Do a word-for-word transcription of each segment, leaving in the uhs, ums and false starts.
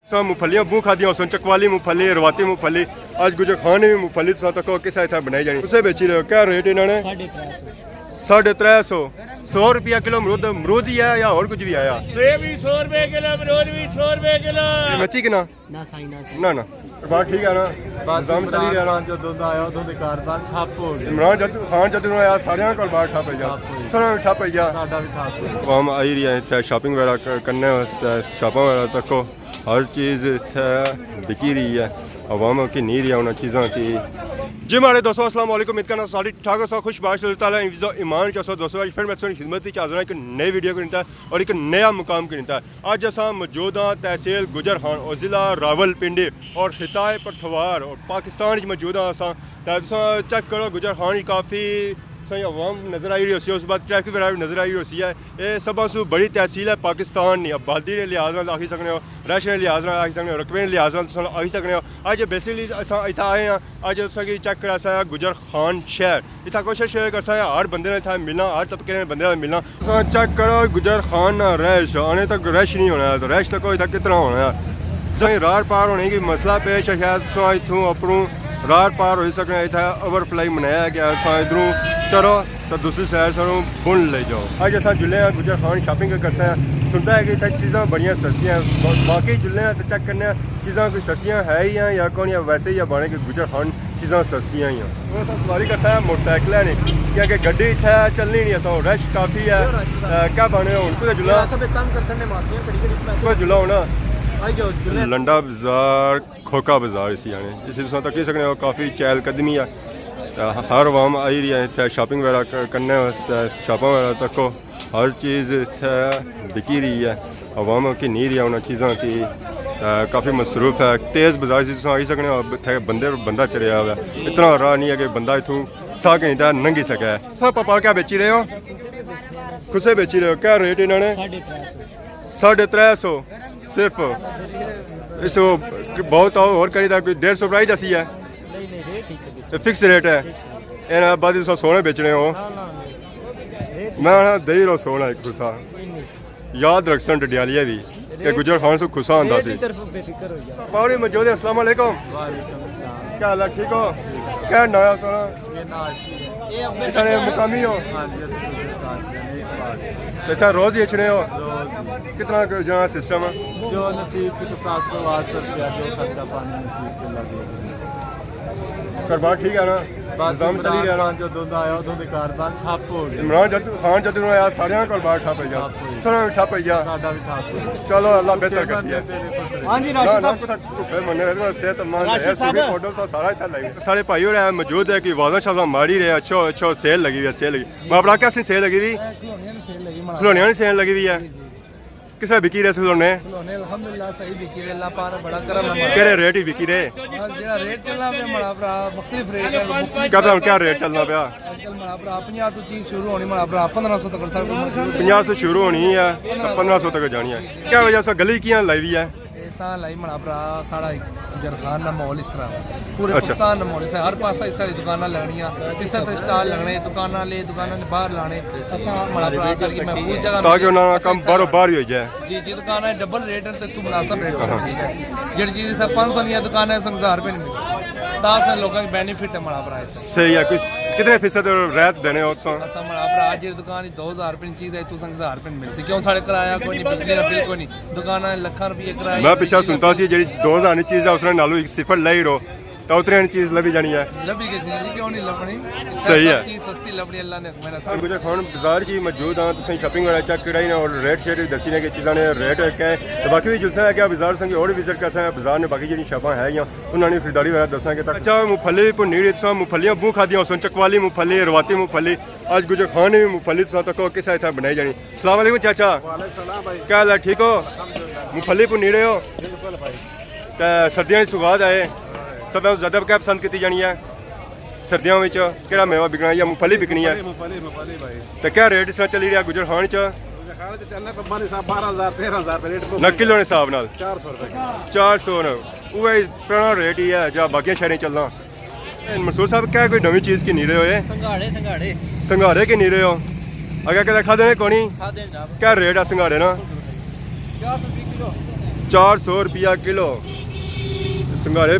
ساں مفلیاں بہوں کھادیاں ہوسن، چکوالی مفلی، رواتی مفلی۔ اج گجر خان نے وی مفلی تساں تکو کسا اتھا بنائی جانی۔ تساں بیچی رہے ہو، کیا ریٹ انہاں نے؟ ساڑھے ترے سو۔ ساڑھے ترے سو۔ سو روپیہ کلو امرود، امرود ہی ہے یا اور کچھ بھی آیا؟ سیب بھی سو روپے کلو، امرود بھی سو روپے کلو۔ یہ مچی کنا؟ نہ سائیں، نہ سائیں۔ نہ، نہ۔ بات ٹھیک ہے نا؟ بس نظام چلی رہا نا؟ جو دودھ آیا، ادھر دے کاروبار ٹھپ ہو گیا۔ عمران جد، خان جدوں آیا، ساریاں کول بار ٹھپ ہو گیا۔ ٹھپ ہو گیا۔ سارا ٹھپ ہو گیا۔ ساڈا بھی ٹھپ ہو گیا۔ عوام آئی رہی ہے اتھے شاپنگ وغیرہ ک-، کرنے واسطے، شاپاں وغیرہ تکو۔ ہر چیز اتھے بکی رہی ہے، عوام گھنی رہی ہے انہاں چیزاں کی۔ جی ماڑے دوستو، السلام علیکم، امید کرنا سارے ٹھیک ٹھاک ہوسو، خوش باش، اللہ تعالیٰ حفظ و ایمان چ ہوسو۔ دوستو، اج پھر میں تساں نی خدمت وچ حاضر ہاں ایک نئی ویڈیو کے نتا اور ایک نیا مقام کے نتا۔ اج اساں موجود ہاں تحصیل گجر خان اور ضلع راولپنڈی اور خطہ پٹھوار اور پاکستان وچ موجود ہاں اساں۔ تے تساں چیک کرو، گجر خان وچ کافی ساری عوام نظر آئی رہی ہوسی، اس بعد ٹریفک وغیرہ بھی نظر آئی رہی ہوسی ہے۔ اے سبھاں سوں بڑی تحصیل ہے پاکستان نی، آبادی نے لحاظ نال آکھی سکنے ہو، رش نے لحاظ نال آکھی سکنے ہو، رقبے نے لحاظ نال تساں آکھی سکنے ہو۔ اج بیسیکلی اساں اتھا آئے ہاں، اج تساں کی چیک کراساں گجر خان شہر۔ اتھا کوشش اے کرساں ہر بندے نال اتھا ملنا، ہر طبقے نے بندے نال ملنا۔ تساں چیک کرو گجر خان نا رش، آنے تک رش نہیں ہونا ہے، تو رش تکو اتھا کتنا ہونا ہے۔ تساں رار پار ہونے کی مسئلہ پیش ہے، شاید تساں اتھوں اپروں رار پار ہوئی سکنے، اتھا اوور فلائی بنایا گیا، تساں ادھروں چڑھو۔ تو دوسری سائیڈ سانوں بن لے جاؤ۔ اج اساں جلے آں گجر خان شاپنگ کرساں۔ سنتا ہے کہ اتھے چیزاں بڑیاں سستیاں ہیں۔ با-، باقی جلے آں تے چیک کرنے آں چیزاں کوئی سستیاں ہے ہی ہیں یا کون، یا ویسے ہی بانے کہ گجر خان چیزاں سستیاں ہی ہیں۔ ہن اساں سواری کرساں موٹر سائیکل نے، کیونکہ گڈی اتھے چلنی نہیں، اساں رش کافی ہے۔ اے، کیا بانے ہن کتھے جلا؟ سب تنگ کر سکنے ماسیاں کڑی کڑی۔ کتھے جلا ہونا؟ آئی جاؤ، جلے۔ لنڈا بازار، کھوکھا بازار اسی آنے۔ اسی تساں تکی سکنے ہو، کافی چہل قدمی ہے۔ تے ہر عوام آئی رہی ہے اتھے شاپنگ وغیرہ ک-، کرنے واسطے، شاپاں وغیرہ تکو، ہر چیز اتھے بکی رہی ہے، عوام گھنی رہی ہے انہاں چیزاں کی۔ تے کافی مصروف ہے، تیز بازار سی، تساں آئی سکنے ہو، اتھے بندے بندہ چڑھیا ہوا ہے، اتنا راہ نہیں ہے کہ بندہ اتھوں ساہ کہیں تے لنگھی سکے۔ سر پاپا کیا بیچی رہے ہو؟ کسے بیچی رہے ہو؟ کیا ریٹ انہاں نے؟ ساڑھے ترے سو۔ ساڑھے ترے سو صرف۔ اس کو بہت اور کری تھا، کوئی ڈیڑھ سو پرائز اسی ہے۔ نہیں، نہیں، ریٹ ہی کبھی۔ فکس ریٹ ہے۔ انہاں بعد اس سونے بیچنے ہو۔ نہ، نہ، نہیں۔ ریٹ میں آنا دئی رو سونا ایک خصا۔ نہیں، نہیں۔ یاد رکھسن ڈڈیالیا بھی کہ گجر خان سو خصا آندا ریٹ سی۔ کی طرف بے فکر ہو جاؤ۔ پاوڑی موجود ہے، السلام علیکم۔ وعلیکم السلام۔ کیا حال ہے، ٹھیک ہو؟ کیا نام ہے سونا؟ یہ نام ہے۔ اتنے مقامی ہو؟ ہاں جی، اتنے مقامی ہو۔ تو اتنا روز ہی اچھنے ہو؟ روز ہی۔ کتنا ک جانا سسٹم ہے؟ جو نصیب کی تو سات سو، آٹھ سو روپیہ جو خرچہ پانی نصیب کے لگے۔ کاروبار ٹھیک ہے نا؟ بس نظام چلی رہا نا؟ عمران خان جو دودھ آیا، ادھر دے کاروبار ٹھپ ہو گیا۔ عمران جد، خان جدوں آیا، ساریاں کاروبار ٹھپ ہو گیا۔ ٹھپ ہو گیا۔ سارا ٹھپ ہو گیا۔ ساڈا بھی ٹھپ ہو گیا۔ چلو، اللہ بہتر کرسی ہے۔ ہاں جی، راشد نہ، نہ، صاحب۔ پتہ دھوپے منے رہے، صحت مند راشد ہے، صاحب۔ سبھی فوٹو سا-، سارا اتھا لگے۔ سارے بھائی ہوئے موجود ہے کہ واضح شاضح ماری رہے، اچھو، اچھو سیل لگی ہوئی ہے، سیل لگی۔ میں اپنا کیا سی سیل لگی ہوئی؟ اے کھلونیاں نی سیل لگی منا۔ کھلونیاں نی سیل لگی ہوئی ہے۔ جی، جی۔ کس طرح بکی رہے کھلونے؟ کھلونے الحمدللہ صحیح بکی رہے، اللہ پاک بڑا کرم ہے۔ کیڑے ریٹ ہی بکی رہے؟ بس جیڑا ریٹ چلنا پیا مڑا بھرا، مختلف ریٹ ہے، مختلف کیا پتا ہن کیا ریٹ چلنا پیا؟ اج کل مڑا بھرا پنجاہ تو چیز شروع ہونی مڑا بھرا، پندرہ سو تک سارے کول موجود ہے۔ پنجاہ سے شروع ہونی ہے، پندرہ سو۔ پندرہ سو تک جانی ہے۔ کیا وجہ سے گلی کیاں لائی ہوئی ہے؟ اے تاں لائی مڑا بھرا، ساڑا گجر خان نا ماحول اس طرح، پورے اچھا۔ پاکستان نا ماحول اس طرح، ہر پاسا اس طرح دی دکاناں لگنیاں، اس طرح تے سٹال لگنے، دکاناں لے، دکاناں نے باہر لانے۔ اساں مڑا بھرا ساڑی محفوظ جگہ تاکہ ملے۔ انہاں نا اساں کم باہروں باہر ہی ہوئی جائے۔ جی، جی، دکان ہے ڈبل ریٹ ہے تے تو مناسب ریٹ ہے، ہاں۔ ٹھیک ہے۔ جیڑی چیز اتھے پانچ سو نی ہے، دکان ہے اس ہزار روپے نی ملے۔ تاں اساں لوکاں کی بینیفٹ ہے مڑا بھرا۔ صحیح ہے، کچھ کتنے فیصد رعایت دینے ہو تساں؟ اساں مڑا بھرا جیڑی دکان دو ہزار روپے نی چیز ہے، تو سنگ ہزار روپے نی ملسی۔ کیوں ساڑے کرایہ کوئی نہیں، بجلی نا بل کوئی نہیں، دکاناں نے لکھاں روپے کرایہ۔ میں پچھا سنتا سی، جیڑی دو ہزار نی چیز ہے، اس نے نالوں ایک صفر لے ہی رو، تو اتنے نی چیز لبھی جانی ہے۔ لبھی گئی سی جی، کیوں نہیں لبھنی؟ صحیح ہے۔ چیز سستی لبھنی، اللہ نے حکم ہے نا۔ مجھے ہن بازار کی موجود ہاں، تساں شاپنگ وغیرہ چیک کرائی نا اور ریٹ شیٹ دسی نے کہ چیزاں نے ریٹ کیا ہے۔ تو باقی بھی جلسہ ہے کہ بازار سنگی اور وزٹ کرساں، بازار نے باقی جیڑی شاپاں ہے یا انہاں نے خریداری وغیرہ دساں کہ تک۔ اچھا، مفلی بھنی رہی، تساں مفلیاں بہوں کھادیاں ہوسن، چکوالی مفلی، رواتی مفلی۔ اج گجر خان نے بھی مفلی تساں تکو کس طرح بنائی جانی۔ السلام علیکم چاچا۔ وعلیکم السلام بھائی۔ کیا حال ہے، ٹھیک ہو؟ الحمدللہ۔ مفلی بھنی رہے ہو؟ بالکل بھائی۔ تے سردیاں دی سوغات ہے، سب زیادہ کیا پسند کیتی جانی ہے؟ سردیاں وچ کیڑا میوہ بکنا یا مفلی بکنی ہے؟ مفلی، مفلی، مفلی بھائی۔ تے کیا ریٹ اس طرح چلی رہیا گجر خان چ؟ گجر خان چ چلنا پہ بارہ ہزار، تیرہ ہزار روپے ریٹ۔ نہ، کلو نے حساب نال؟ چار سو روپے کلو۔ چار سو نا، اوہی پرانا ریٹ ہی ہے جا باقی شہریں چلنا۔ اے منصور صاحب، کیا کوئی نویں چیز گھنی رہے ہو اے؟ سنگھاڑے، سنگھاڑے۔ سنگھاڑے گھنی رہے ہو؟ اگے کدے کھادے نے کونی؟ کھادے جناب۔ کیا ریٹ ہے سنگھاڑے نا؟ چار سو روپے کلو۔ چار سو روپیہ کلو۔ سنگھاڑے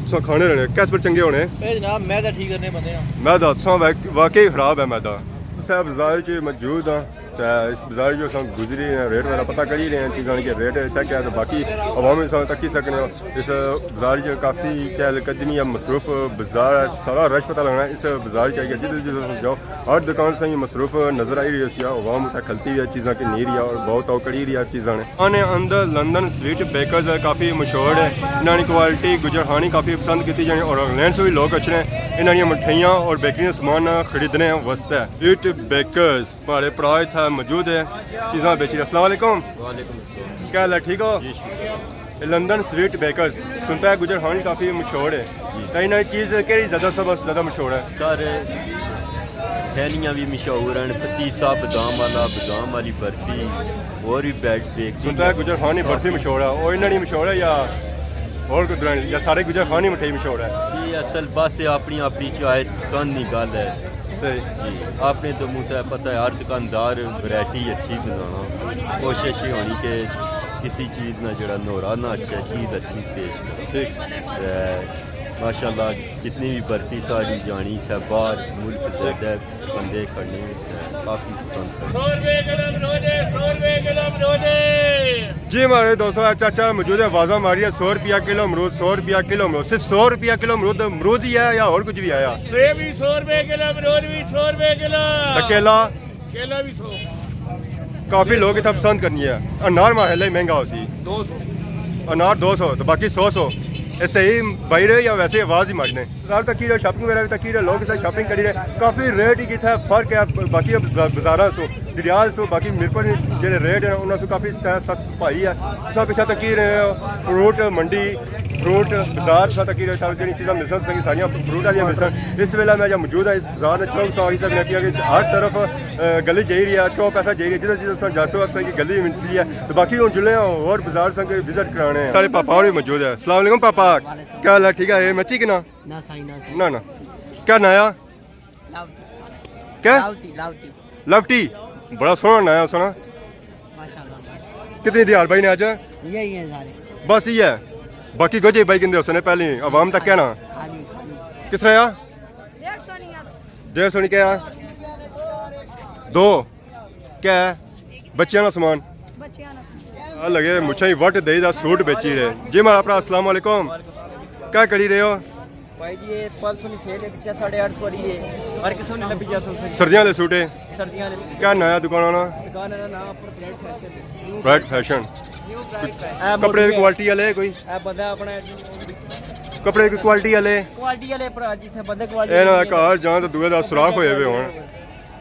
تساں کھانے رہنے، کس پر چنگے ہونے؟ اے جناب، معدہ ٹھیک کرنے بندے ہاں۔ معدہ تساں واق-، واقعی خراب ہے معدہ۔ اسے بازار چ موجود ہاں، تے اس بازار چ اساں گزری رہے ہیں، ریٹ وغیرہ پتہ کری رہے ہیں، چیزاں کے ریٹ اتھا کیا ہے، تے باقی عوام اساں تکی سکنے ہو۔ اس بازار چ کافی چہل قدمی ہے، مصروف بازار ہے، سارا رش پتہ لگنا ہے اس بازار چ آئیے، جدھر جدھر تساں جاؤ ہر دکان سے مصروف نظر آئی رہی ہے، عوام اتھا کھلتی ہوئی ہے، چیزاں کی نہیں رہی ہے اور بہت اوکڑی رہی ہے چیزاں نے۔ آنے اندر لندن سویٹ بیکرز کافی مشہور ہے، انہاں نی کوالٹی گجر خانی کافی پسند کیتی جانی اور انگلینڈ سے بھی لوگ اچھنے انہاں نی مٹھائیاں اور بیکری سامان خریدنے واسطے۔ سویٹ بیکرز مہاڑے پرا اتھا موجود ہے، چیزاں بیچی رہے۔ السلام علیکم۔ وعلیکم السلام۔ کیا حال ہے، ٹھیک ہو؟ جی، شکریہ۔ اے لندن سویٹ بیکرز سنتا ہے گجر خانی کافی مشہور ہے، جی۔ تے انہاں نی چیز کیڑی زیادہ، سب سے زیادہ مشہور ہے؟ سارے تھیلیاں بھی مشہور ہیں، پتیسا بادام والا، بادام والی برفی، اور بھی بیڈ بیک سنتا ہے گجر خانی برفی مشہور ہے، اور انہاں نی مشہور ہے یا اور کوئی دراں نی، یا سارے گجر خانی مٹھائی مشہور ہے؟ جی، اصل بس اے اپنی اپنی چوائس پسند نی گل ہے۔ صحیح۔ جی، اپنے تو منہ تے پتہ ہے، ہر دکاندار ورائٹی اچھی بنانا۔ کوشش یہ ہونی کہ کسی چیز نہ جڑا نورا نہ اچھے، چیز اچھی پیش کرے۔ ٹھیک۔ تے ماشاءاللہ جتنی بھی برفی ساری جانی تھے باہر ملک زیادہ بندے کھڑنے تے کافی پسند کرنے۔ سو روپے کلو امرود ہے، سو روپے کلو امرود ہے۔ جی مہاڑے دوستو، اے چاچا موجود ہے، آوازاں ماری ہے، سو روپیہ کلو امرود، سو روپیہ کلو امرود، صرف سو روپیہ کلو امرود، امرود ہی ہے یا اور کچھ بھی آیا؟ سیب بھی سو روپے کلو، امرود بھی سو روپے کلو۔ تے کیلا؟ کیلا بھی سو۔ کافی لوگ اتنا پسند کرنی ہے۔ انار ماڑے لئی مہنگا ہو سی۔ دو سو۔ انار دو سو، تو باقی سو سو۔ اے صحیح بائی رہے یا ویسے آواز ہی ماری نے؟ بازار تکی رہے، شاپنگ وغیرہ بھی تکی رہے، لوگ اس شاپنگ کری رہے۔ کافی ریٹ ہی اتھا فرق ہے باقی بازاراں سو، ڈڈیال سو، باقی میرپور جڑے ریٹ ہیں انہاں سو کافی سست پائی ہے۔ سب پچھا تکی رہے ہو، فروٹ منڈی، فروٹ بازار سا تکی رہے، ساری جڑی چیزاں ملسن، ساری ساریاں فروٹ والیاں ملسن۔ اس ویلے میں جا موجود ہاں اس بازار نے چوک سو، اس نے کیا کہ ہر طرف، اے، گلی جائی رہی ہے، چوک ایسا جائی رہی ہے، جدھر جدھر سا جاسو ایسا کی گلی ملسی ہے۔ تو باقی ہن جلے ہاں اور بازار سنگ وزٹ کرانے ہیں۔ سارے پاپا اور بھی موجود ہے۔ السلام علیکم پاپا۔ کیا حال ہے؟ ٹھیک ہے؟ اے مچھی کنا؟ نہ سائیں، نہ سائیں۔ نہ، نہ۔ کیا نایا؟ لاوتی۔ کیا؟ لاوتی، لاوتی۔ لفٹی؟ بڑا سوہنا نایا سوہنا۔ ماشاءاللہ۔ کتنی دیہاڑ بائی نے اج؟ یہی ہے سارے۔ بس یہ ہے۔ باقی گوجے بائی کندے ہوسنے پہلے عوام تک کہنا۔ خالی، خالی۔ کس طرح آ؟ ڈیڑھ سو نہیں آ۔ ڈیڑھ سو نہیں کیا؟ دو۔ کیا ہے؟ بچیاں نا سامان۔ بچیاں نا سامان۔ آ لگے مچھاں ہی وٹ دئی دا سوٹ بیچی رہے۔ جی مہاڑا پرا، السلام علیکم۔ کیا کری رہے ہو؟ بھائی جی، یہ پانچ سو نی سیل ہے، پچھے ساڑھے آٹھ سو والی ہے، ہر قسم نے لبھی جا سکتے۔ سردیاں والے سوٹ ہے؟ سردیاں والے سوٹ۔ کیا نایا دکان نا؟ دکان نا نام پر برائٹ فیشن۔ برائٹ فیشن۔ نیو برائٹ فیشن۔ کپڑے دی کوالٹی والے کوئی؟ اے بندہ اپنا کپڑے دی کوالٹی والے؟ کوالٹی والے پر جتھے بندے کوالٹی اے نا، گھر جان تے دوئے دا سوراخ ہوئے ہوئے ہون۔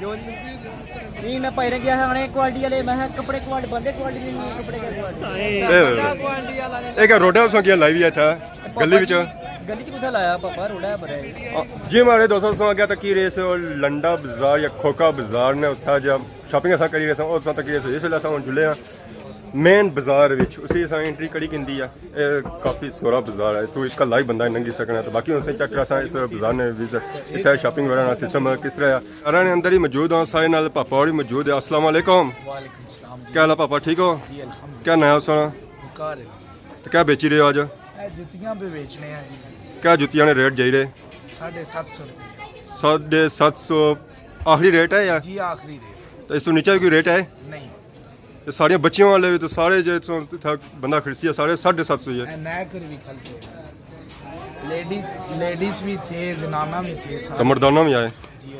جو نہیں، میں پائرے گیا ہے، انہیں کوالٹی والے، میں کہا، کپڑے کوالٹی، بندے کوالٹی نہیں ہے، کپڑے کیا کوالٹی؟ اے بندہ کوالٹی والا نہیں۔ اے کیا روڈا تساں کیا لائی ہوئی ہے اتھا؟ گلی وچ؟ گلی چ کتھے لایا پاپا، روڈا ہے بڑے۔ آ، جی مہاڑے دوستو، تساں اگے تکی رہے سے لنڈا بازار یا کھوکھا بازار نے، اتھا جا شاپنگ اساں کری رہے سے، اور تساں تکی رہے سے، اس ویلے اساں ہن جلے ہاں مین بازار وچ، اسی اساں انٹری کڑی کندی ہے۔ اے کافی سورا بازار ہے، اتھوں اکلا ہی بندہ ننگی سکنا ہے۔ تو باقی ہن اساں چیک کراساں اس بازار نے وزٹ، اتھے شاپنگ وغیرہ نا سسٹم کس طرح ہے۔ گھراں نے اندر ہی موجود ہاں، سارے نال پاپا اور بھی موجود ہے۔ السلام علیکم۔ وعلیکم السلام جی۔ کیا حال ہے پاپا، ٹھیک ہو؟ جی الحمدللہ۔ کیا نایا سونا؟ بخار ہے۔ تو کیا بیچی رہے ہو اج؟ اے جتیاں پہ بیچنے ہیں جی۔ کیا جتیاں نے ریٹ جائی رہے؟ ساڑھے ست سو روپے۔ ساڑھے ست سو آخری ریٹ ہے یا؟ جی آخری ریٹ۔ تو اس تو نیچے کوئی ریٹ ہے؟ نہیں۔ یہ ساریاں بچیاں والے بھی تو سارے جو اتھا بندہ خریدسی ہے، سارے ساڑھے ست سو ہی ہے۔ اے نیکر بھی کھلتے ہیں۔ لیڈیز، لیڈیز بھی تھے، زنانہ بھی تھے، تو سارے۔ مردانہ بھی آئے؟ جی، ہو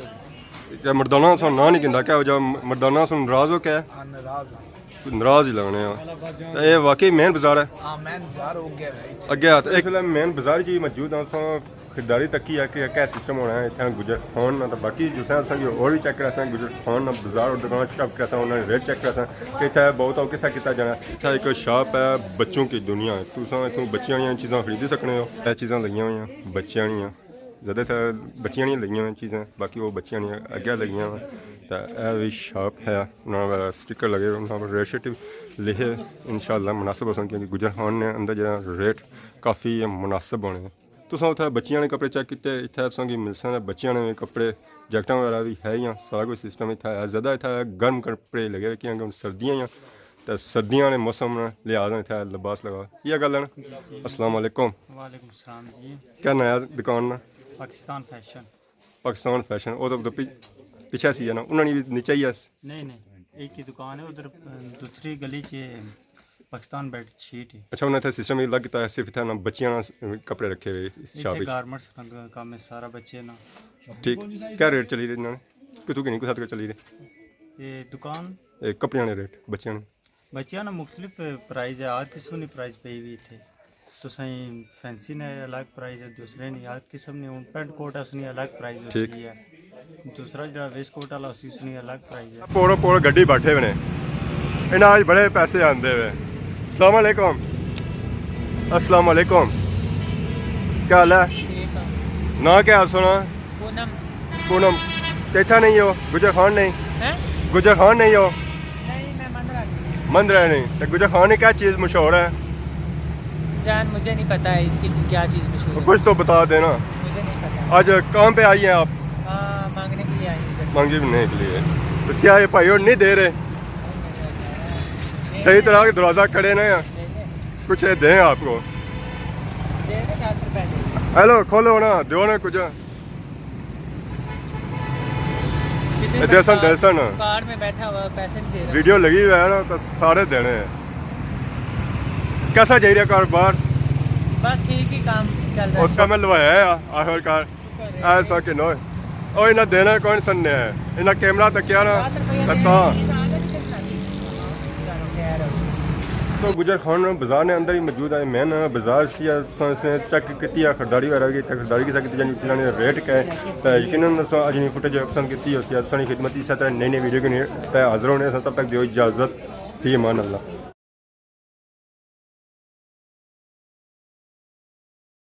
جی۔ کیا مردانہ سا نہ نہیں گندا؟ کیا وجہ؟ مردانہ سا ناراض ہو کیا؟ ہاں، ناراض ہاں۔ ناراض ہی لگنے ہاں۔ تو یہ واقعی مین بازار ہے؟ ہاں، مین بازار ہو گیا ہے۔ اگے آ، تو اس ویلے مین بازار جی موجود ہاں، ساں خریداری تکی ہے کہ کیا سسٹم ہونا ہے اتھاں گجر خان نا، تو باقی جو سا اساں کی اور بھی چیک کراساں، گجر خان نا بازار اور دکان چیک کراساں، انہاں نے ریٹ چیک کراساں کہ اتھا بہت او کسا کیتا جانا۔ اتھا ایک شاپ ہے بچوں کی دنیا، تساں اتھوں بچیاں نیاں چیزاں خریدی سکنے ہو۔ اے چیزاں لگیاں ہوئیاں بچیاں نیاں، زیادہ تر بچیاں نیاں لگیاں ہوئیاں چیزاں، باقی او بچیاں نیاں اگے لگیاں ہوئیاں۔ تے اے وی شاپ ہے، انہاں نے سٹیکر لگے، انہاں پر ریٹ شیٹ لکھے، انشاءاللہ مناسب ہوسن، کیونکہ گجر خان نے اندر جڑا ریٹ کافی مناسب ہونے۔ تساں اتھے بچیاں نے کپڑے چیک کیتے، اتھے تساں کی ملسن بچیاں نے کپڑے، جیکٹاں وغیرہ بھی ہے، یا سارا کوئی سسٹم اتھے ہے۔ زیادہ اتھے گرم کپڑے لگے ہوئے، کیونکہ ہن سردیاں یا تے سردیاں نے موسم نے لحاظ نال اتھے لباس لگا۔ یہ گل ہے نا؟ جی، جی۔ السلام علیکم۔ وعلیکم السلام جی۔ کیا ناں ہے دکان نا؟ پاکستان فیشن۔ پاکستان فیشن، وہ تو پی-، پیچھے سی ہے نا، انہوں نے بھی نیچے ہی ہے۔ نہیں، نہیں، ایک ہی دکان ہے ادھر، دوسری گلی چ پاکستان بیڈ شیٹ ہے۔ اچھا، انہوں نے اتھے سسٹم الگ کیتا ہے، صرف اتھے نا بچیاں نا کپڑے رکھے ہوئے اس شاپ اتھے وچ۔ گارمنٹس نا کام ہے سارا بچے نا۔ ٹھیک، کیا ریٹ چلی رہے انہوں نے؟ کتوں کنی کتھا تک چلی رہے؟ یہ دکان؟ یہ کپڑیاں نے ریٹ، بچیاں نے؟ بچیاں نا مختلف پرائز ہے، ہر قسم نی پرائز پئی ہوئی اتھے۔ تساں فینسی نے الگ پرائز ہے، دوسرے نی ہر قسم نی، ہن پینٹ کوٹ اس نی الگ پرائز ٹھیک۔ ہوسی ہے، دوسرا جڑا ویسٹ کوٹ والا ہوسی اس نی الگ پرائز ہے۔ پورو پورو گڈی بیٹھے ہوئے نے، انہاں اچ بڑے پیسے آندے ہوئے۔ السلام علیکم۔ السلام علیکم۔ کیا حال ہے؟ ٹھیک ہے۔ ناں کیا ہے سونا؟ پونم۔ پونم، تے اتھا نہیں ہو؟ گجر خان نہیں؟ ہیں؟ گجر خان نہیں ہو؟ نہیں، میں مندرا نہیں۔ مندرا نہیں۔ تے گجر خان کی کیا چیز مشہور ہے؟ جان، مجھے نہیں پتا ہے اس کی کیا چیز مشہور ہے۔ کچھ تو بتا دینا۔ مجھے نہیں پتا۔ آج کام پہ آئی ہیں آپ؟ ہاں، مانگنے کے لیے آئی ہوں۔ مانگنے کے لیے۔ تو کیا یہ بھائی اور نہیں دے رہے؟ نہیں، نہیں، نہیں۔ صحیح طرح کے دروازہ کھڑے نا یا؟ نہیں، نہیں۔ کچھ یہ دیں آپ کو۔ دے دے، دس روپے دے۔ ہیلو، کھولو نا، دیو نا کچھ۔ کتنے اے دیسن، کارڈ، دیسن۔ کارڈ میں بیٹھا ہوا، پیسے نہیں دے رہا۔ ویڈیو لگی ہوئی ہے نا، تو سارے دینے ہیں۔ کیسا جائی رہا کاروبار؟ بس ٹھیک ہی کام چل رہا ہے۔ اور سمجھ لوایا ہے آخر کار۔ شکر ہے۔ ایسا کہ نو۔ او انہاں دینا کون سن نے ہے؟ انہاں کیمرہ تکیا نا، دس روپے تتا۔ تو گجر خان بازار نے اندر ہی موجود ہے، مین بازار سی ہے، تساں اس نے چیک کیتی ہے، خریداری وغیرہ کی، تے خریداری کسا کیتی جانی، اس نے ریٹ کیا ہے، تے یقیناً تساں اج نی فوٹیج پسند کیتی ہوسی، تساں نی خدمت اس طرح نئی نئی ویڈیو کے تب تک دیو اجازت، فی امان اللہ۔